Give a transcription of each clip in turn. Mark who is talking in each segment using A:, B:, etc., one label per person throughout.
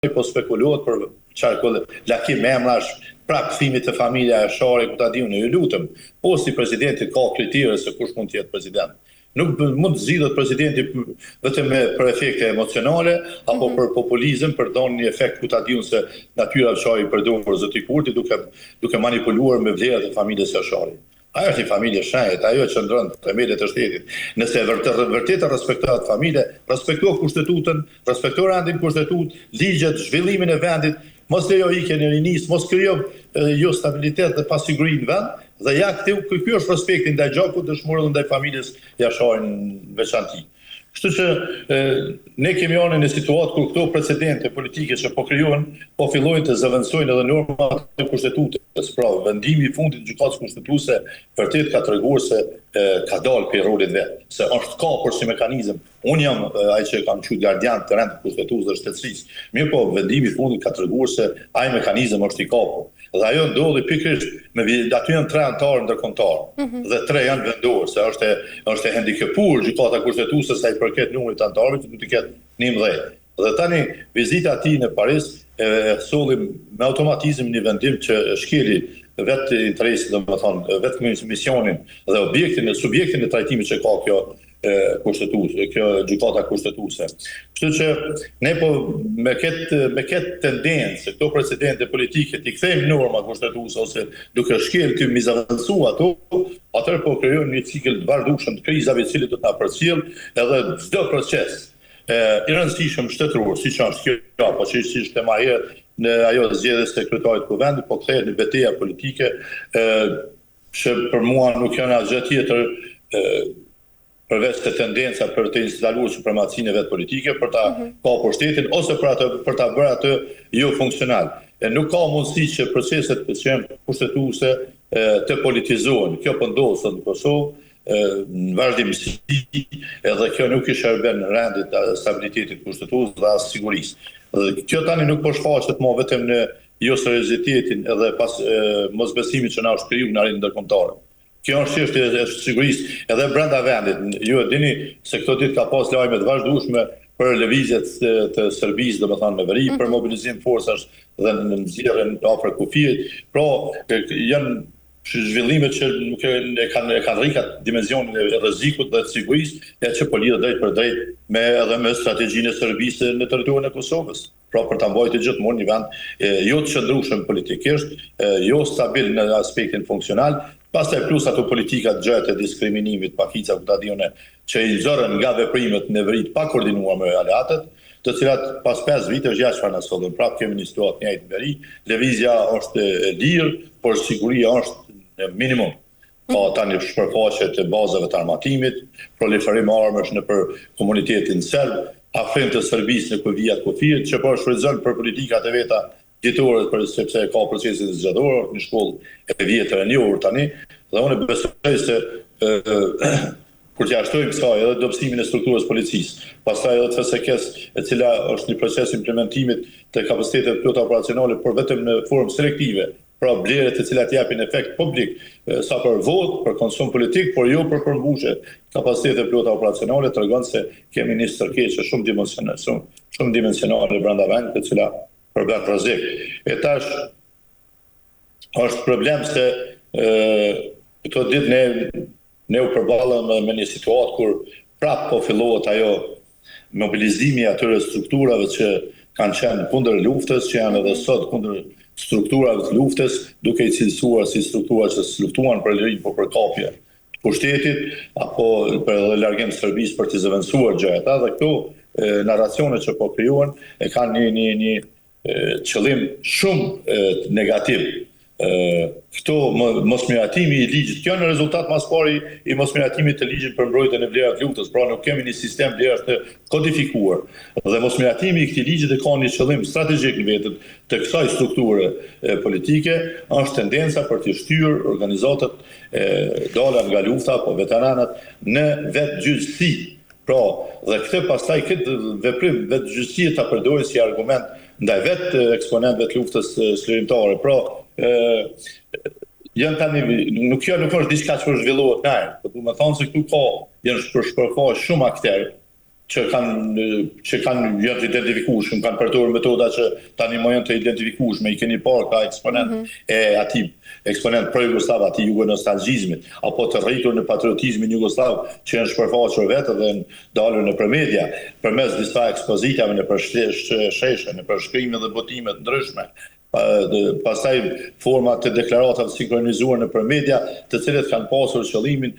A: Po spekulohet për qarkullim, lakim emrash, prapë kthimi te familja Jashari, ku ta di unë, ju lutem, posti i presidentit ka kritere se kush mund të jetë president. Nuk mund të zgjidhet presidenti vetëm me për efekte emocionale apo mm -hmm. për populizëm, për të dhënë një efekt ku ta di unë se natyra që i përdor zoti Kurti duke duke manipuluar me vlerat e familjes Jashari. Ajo është një familje e shenjtë, ajo qëndron në themelet e shtetit. Nëse vërtet vërtet e respekton atë familje, respekto kushtetutën, respekto rendin kushtetues, ligjet, zhvillimin e vendit, mos lejo ikjen e rinisë, mos krijo jo stabilitet dhe pasiguri në vend, dhe ja këtu ky është respekti ndaj gjakut dëshmorëve dhe ndaj familjes Jashari në veçanti. Kështu që ne kemi ardhur në një situatë kur këto precedente politike që po krijohen, po fillojnë të zëvendësojnë edhe normat e kushtetutës. Pra, vendimi i fundit i Gjykatës Kushtetuese vërtet ka treguar se ka dalë prej rolit vet, se është kapur si mekanizëm. Unë jam ai që e kam quajtur gardian të rendit kushtetues dhe shtetësisë. Mirëpo, vendimi i fundit ka treguar se ai mekanizëm është i kapur. Dhe ajo ndodhi pikërisht me aty janë tre anëtarë ndërkombëtarë mm -hmm. dhe tre janë vendorë se është e është e hendikepuar gjykata kushtetuese sa i përket numrit të anëtarëve që duhet të ketë 11. Dhe tani vizita e tij në Paris e, e solli me automatizëm një vendim që shkeli vetë interesin, domethënë, vetë misionin dhe objektin e subjektin e trajtimit që ka kjo kushtetuese, kjo gjykata kushtetuese. Kështu që ne po me këtë me këtë tendencë, këto precedente politike t'i kthejmë norma kushtetuese ose duke shkel t'i m'i zëvendësu ato, atëherë po krijojmë një cikël të vazhdueshëm të krizave i cili do të na përcjell edhe çdo proces e, i rëndësishëm shtetëror, siç është kjo, apo që si ishte më herët në ajo zgjedhjes së kryetarit të kuvendit, po kthehet në betejë politike e, që për mua nuk janë asgjë tjetër përveç se tendenca për të instaluar supremacinë e vet politike, për ta mm -hmm. kapur shtetin ose për atë për ta bërë atë jo funksional. E nuk ka mundësi që proceset që janë kushtetuese të politizohen. Kjo po ndodh sot në Kosovë në vazhdimësi edhe kjo nuk i shërben rendit, stabilitetit kushtetues dhe as sigurisë. Dhe kjo tani nuk po shfaqet më vetëm në jo seriozitetin edhe pas mosbesimit që na është kriju në arenën ndërkombëtare. Kjo është çështje e sigurisë edhe brenda vendit. Ju e dini se këto ditë ka pas lajme të vazhdueshme për lëvizjet të Serbisë, domethënë në veri, për mhm. mobilizim forcash dhe në nxjerrjen afër kufirit. Pra, janë zhvillime që nuk e, e kanë e kanë rritur dimensionin e rrezikut dhe të sigurisë, e që po lidhet drejtpërdrejt me edhe me strategjinë e Serbisë në territorin e Kosovës. Pra për ta mbajtur gjithmonë një vend jo të qëndrueshëm politikisht, jo stabil në aspektin funksional, pastaj plus ato politikat gjërat e diskriminimit, pakica ku ta di unë, që i nxorën nga veprimet në veri të pakoordinuar me aleatët, të cilat pas 5 vitesh ja çfarë na sollën. Prapë kemi një situatë të njëjtë në veri, lëvizja është e lirë, por siguria është në minimum. Ka tani shpërfaqje të bazave të armatimit, proliferim armësh nëpër komunitetin serb, afrim të Serbisë në vijat e kufirit, që po shfrytëzon për politikat e veta ditore për sepse e ka procesin zgjedhor, është një shkollë e vjetër e njohur tani, dhe unë besoj se kur t'ia shtojmë kësaj edhe dobësimin e strukturës policisë, pastaj edhe të FSK-së, e cila është një proces implementimit të kapaciteteve të plota operacionale, por vetëm në formë selektive, pra blerje të cilat japin efekt publik, sa për votë, për konsum politik, por jo për përmbushje kapacitete plota operacionale, tregon se kemi një stërkeqe shumë dimensionale, shumë, shumë dimensionale brenda vendit, e cila përbën rrezik. E tash është problem se ë këto ditë ne Ne u përballëm me një situatë kur prapë po fillohet ajo mobilizimi i atyre strukturave që kanë qenë kundër luftës, që janë edhe sot kundër strukturave të luftës, duke i cilësuar si struktura që s'luftuan për lirinë, por për kapje të pushtetit, apo për edhe largim të Serbisë për t'i zëvendësuar gjërat. Dhe këto narracione që po krijohen e kanë një një një qëllim shumë negativ. Këto mosmiratimi i ligjit, kjo në rezultat ma s'pari i mosmiratimit të ligjit për mbrojtjen e vlerave të luftës, pra nuk kemi një sistem vlerash të kodifikuar. Dhe mosmiratimi i këtij ligjit e ka një qëllim strategjik në vete të kësaj strukture politike, është tendenca për të shtyrë organizatat e dala nga lufta apo veteranët në vetëgjyqësi. Pra, dhe këtë pastaj këtë veprim vetëgjyqësie ta përdorin si argument ndaj vetë eksponentëve të luftës çlirimtare. Pra, ë janë tani nuk kjo nuk është diçka që po zhvillohet në ajër, po du me thonë se këtu ka janë për shpërfaq shumë akterë. që kanë që kanë janë të identifikueshëm, kanë përdorur metoda që tani më janë të identifikueshme, i keni parë ka eksponent mm -hmm. e atij eksponent pro jugosllav atij jugonostalgjizmit apo të rritur në patriotizmin jugosllav që janë shpërfaqur vetë dhe janë dalur nëpër media përmes disa ekspozitave nëpër sheshe, nëpër shkrime dhe botime të ndryshme, pastaj forma të deklaratave të sinkronizuar nëpër media, të cilët kanë pasur qëllimin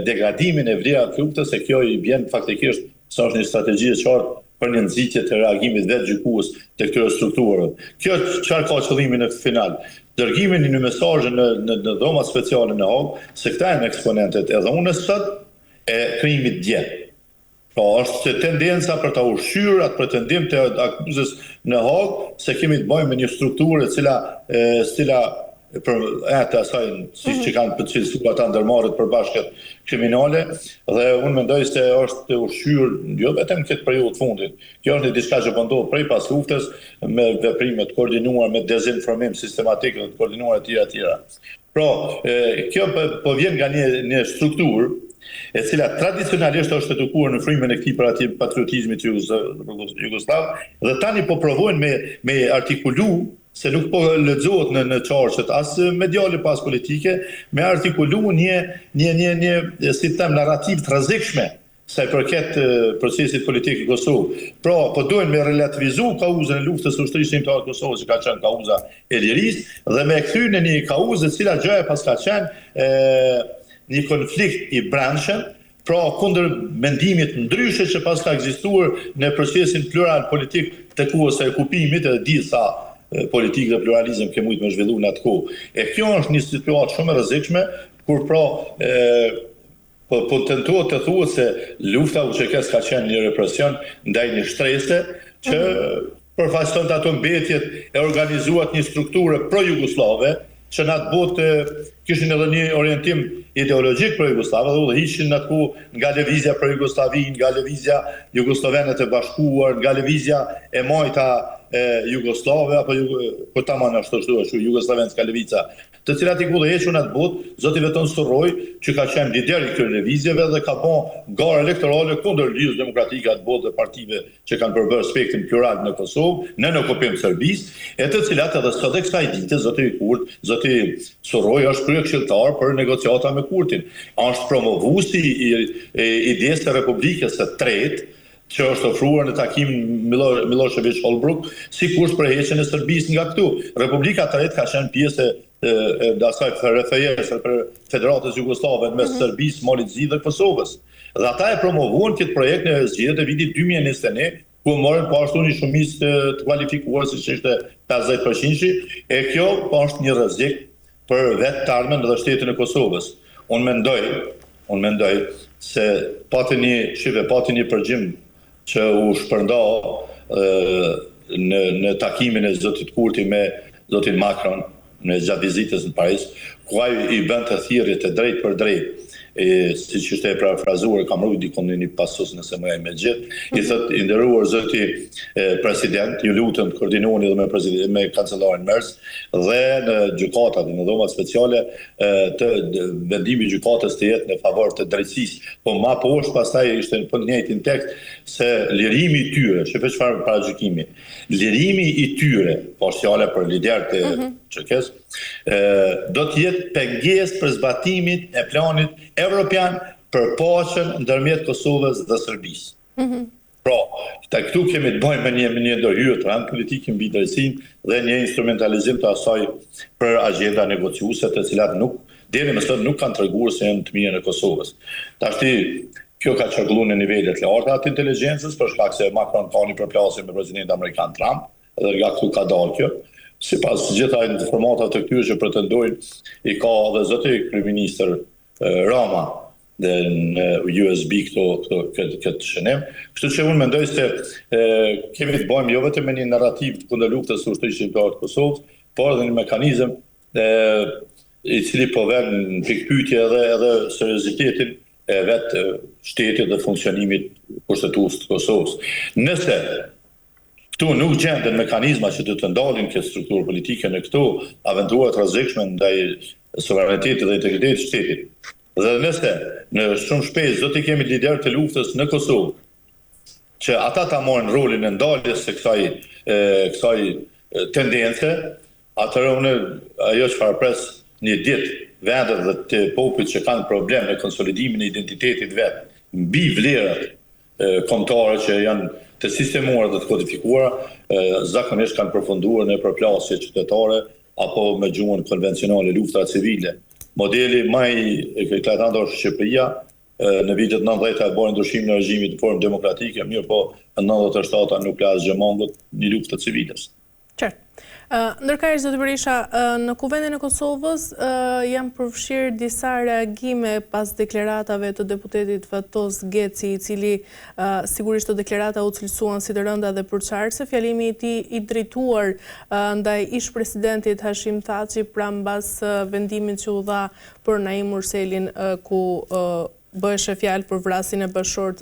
A: degradimin e vlerave të luftës, e kjo i bjen faktikisht se është një strategji e qartë për një nxitje të reagimit vetëgjykues të këtyre strukturave. Kjo çfarë ka qëllimin në final? Dërgimin e një mesazhi në në, në dhomat speciale në Hagë se këta janë eksponentët e dhunës sot e krimit dje. Pra është tendenca për ta ushqyer atë pretendim të akuzës në Hagë se kemi të bëjmë me një strukturë e cila e cila për e të asaj si mm -hmm. që kanë përcilësuar ata ndërmarrje të përbashkët kriminale dhe unë mendoj se është ushqyer jo vetëm këtë periudhë të fundit. Kjo është një diçka që po ndodh prej pas luftës me veprime të koordinuar, me dezinformim sistematik dhe të koordinuar etj etj. Pra, kjo po, po vjen nga një një strukturë e cila tradicionalisht është edukuar në frymën e këtij patriotizmit jugosllav dhe tani po provojnë me me artikulu se nuk po lexohet në në qarqet as mediale po as politike, me artikulu një një një një si të them narrativë të rrezikshme sa i përket procesit politik në Kosovë. Pra, po dojnë me relativizu kauzën e luftës së Ushtrisë Çlirimtare të Kosovës, që ka qenë kauza e lirisë, dhe me e kthy në një kauzë e cila gjoja paska qenë e, një konflikt i brendshëm, pra kundër mendimit ndryshe që paska ekzistuar në procesin plural politik të kohës së okupimit edhe di sa politikë dhe pluralizëm ke mujtë me zhvillu në atë kohë. E kjo është një situatë shumë e rrezikshme, kur pra e, Po po tentohet të thuhet se lufta e UÇK-së ka qenë një represion ndaj një shtrese që mm -hmm. përfaqësonte ato mbetjet e organizuar të një strukture pro-jugosllave, që në atë botë kishin edhe një orientim ideologjik pro-jugosllav dhe udhëhiqeshin në atë kohë nga lëvizja për Jugosllavi, nga lëvizja Jugosllovenët e Bashkuar, nga lëvizja e majta e jugosllave apo po tamam ashtu ashtu ashtu Jugosllavenska levica të cilat i ka udhëhequr në atë botë zoti Veton Surroi, që ka qenë lider i këtyre lëvizjeve dhe ka ba garë elektorale kundër Lidhjes Demokratike atë botë dhe partive që kanë përbërë spektrin plural në Kosovë, nën okupim të Serbisë, e të cilat edhe sot e kësaj dite zoti Kurt, zoti Surroi është kryekëshilltar për negociata me Kurtin. Është promovuesi i, i idesë së Republikës së Tretë, që është ofruar në takimin Millosheviç Holbrooke si kusht për heqjen e Serbisë nga këtu. Republika e Tretë ka qenë pjesë e e asaj RFJ-së, Federatës Jugosllave mes mm -hmm. Serbisë, Malit Zi dhe Kosovës. Dhe ata e promovuan këtë projekt në zgjedhjet e vitit 2021, ku morën po ashtu një shumicë të, të kualifikuar siç ishte 50%-shi, e kjo po është një rrezik për vetë të ardhmen dhe shtetin e Kosovës. Unë mendoj, unë mendoj se pati një, shife, pati një përgjim që u shpërnda në në takimin e zotit Kurti me zotin Macron në gjatë vizitës në Paris, ku ai i bënte thirrje të drejtpërdrejtë e siç ishte e parafrazuar, kam rujt diku në një pasus nëse më e me gjithë, i thot i nderuar zoti president, ju lutem të koordinoheni edhe me president me kancelarin Merz dhe në gjykatat dhe në dhomat speciale të vendimi i gjykatës të jetë në favor të drejtësisë. Po ma poshtë pastaj ishte në po të njëjtin tekst se lirimi i tyre, shife çfarë paragjykimi, lirimi i tyre, po është fjala për liderët e mm -hmm. UÇK-së, do të jetë pengesë për zbatimin e planit evropian për paqen ndërmjet Kosovës dhe Serbisë. Mm -hmm. Pra, këta këtu kemi të bëjmë me një me një ndërhyrje të rëndë politike mbi drejtësinë dhe një instrumentalizim të asaj për agjenda negociuese të cilat nuk deri më sot nuk kanë treguar se janë të mirën e Kosovës. Tashti kjo ka qarkulluar në nivele të larta të inteligjencës për shkak se Macron ka një përplasje me presidentin amerikan Trump, Dhe nga këtu ka dalë kjo. Sipas gjitha informatave të këtyre që pretendojnë, i ka edhe zoti kryeministër Rama dhe në USB këto, këto, këtë, këtë shënim. Kështu që unë mendoj se e, kemi të bëjmë jo vetëm me një narrativë kundër luftës së Ushtrisë Çlirimtare të Kosovës, por edhe një mekanizëm e, i cili po vën në pikëpyetje edhe edhe seriozitetin e vetë shtetit dhe funksionimit kushtetues të Kosovës. Nëse Këtu nuk gjenden mekanizma që do të ndalin këtë strukturë politike në këto aventura të rrezikshme ndaj sovranitetit dhe integritetit të shtetit. Dhe nëse në shumë shpejt do të kemi liderë të luftës në Kosovë, që ata ta marrin rolin e ndaljes së kësaj kësaj tendence, atëherë unë ajo çfarë pres një ditë vendet dhe të popujt që kanë problem në konsolidimin e identitetit vet mbi vlerat kombëtare që janë të sistemuara dhe të kodifikuara, zakonisht kanë përfunduar në përplasje qytetare apo me gjuhën konvencionale luftra civile. Modeli më i eklatant është Shqipëria, në vitet 90 e bëri ndryshimin e regjimit në formë demokratike, mirëpo në 97 nuk la asgjë mangut një luftë civiles.
B: Qartë. Ndërkaq, zoti Berisha, në Kuvendin e Kosovës janë përfshirë disa reagime pas deklaratave të deputetit Fatos Geci, i cili sigurisht këto deklarata u cilësuan si të rënda dhe përçarëse, fjalimi i tij i drejtuar ndaj ish-presidentit Hashim Thaçi pra mbas vendimit që u dha për Naim Murselin ku bëheshe fjalë për vrasjen e bashkëshortes.